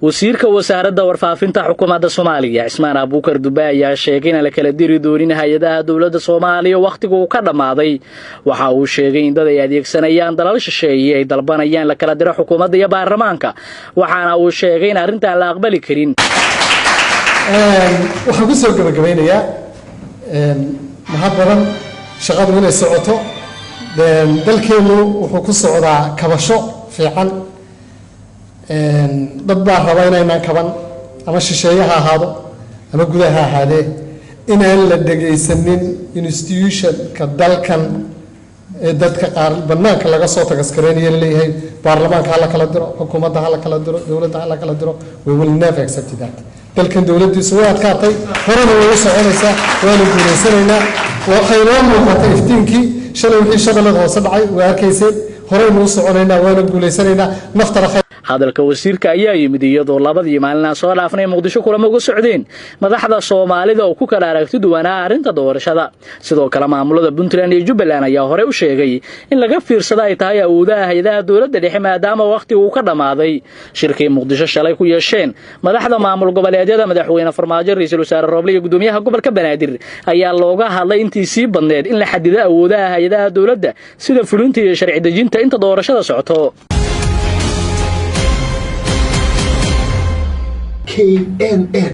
Wasiirka Wasaaradda Warfaafinta xukuumadda Soomaaliya, Cismaan Abuukar Dube, ayaa sheegay inaan la kala diri doonin hay-adaha dowladda Soomaaliya wakhtiga uu ka dhammaaday. Waxa uu sheegay in dad ay adeegsanayaan dalal shisheeye ay dalbanayaan la kala diro xukuumadda iyo baarlamaanka, waxaana uu sheegay in arrintaan la aqbali karin. Waxaan ku soo gabagabeynayaa mahad badan shaqadu inay socoto. Dalkeennu wuxuu ku socdaa kabasho fiican. Dad baa raba inaynaan kaban, ama shisheeye ha ahaado ama gudaha ha ahaadee, inaan la dhegaysanin institutionka dalkan ee dadka qaar banaanka laga soo tagaskareynaya, laleeyahay baarlamaanka ha la kala diro, xukuumadda ha la kala diro, dowladda ha la kala diro. We will never accept that. Dalkan dowladdiisu way adkaatay, horena way u soconaysaa, waanu guulaysanaynaa. Waxay noo muuqatay iftiinkii shalay. Wixii Shabeellada Hoose dhacay waa arkayseen. Horeynu u soconaynaa, waanu guulaysanaynaa, naftana khayr. Hadalka wasiirka ayaa yimid iyadoo 2dii maalin aan soo dhaafnay Muqdisho kulamo uga socdeen madaxda Soomaalida oo ku kala aragti duwanaa arrinta doorashada. Sidoo kale, maamulada Puntland iyo Jubbaland ayaa horey u sheegay in laga fiirsada ay tahay awoodaha hay-adaha dowladda dhexe, maadaama wakhtiga uu ka dhammaaday. Shirkii Muqdisho shalay ku yeesheen madaxda maamul goboleedyada, Madaxweyne Farmaajo, Ra-iisul Wasaare Rooble iyo Gudoomiyaha gobolka Banaadir, ayaa looga hadlay intii sii badneed in la xadido awoodaha hay-adaha dowladda, sida fulinta iyo sharci dejinta, inta doorashada socoto. KNN.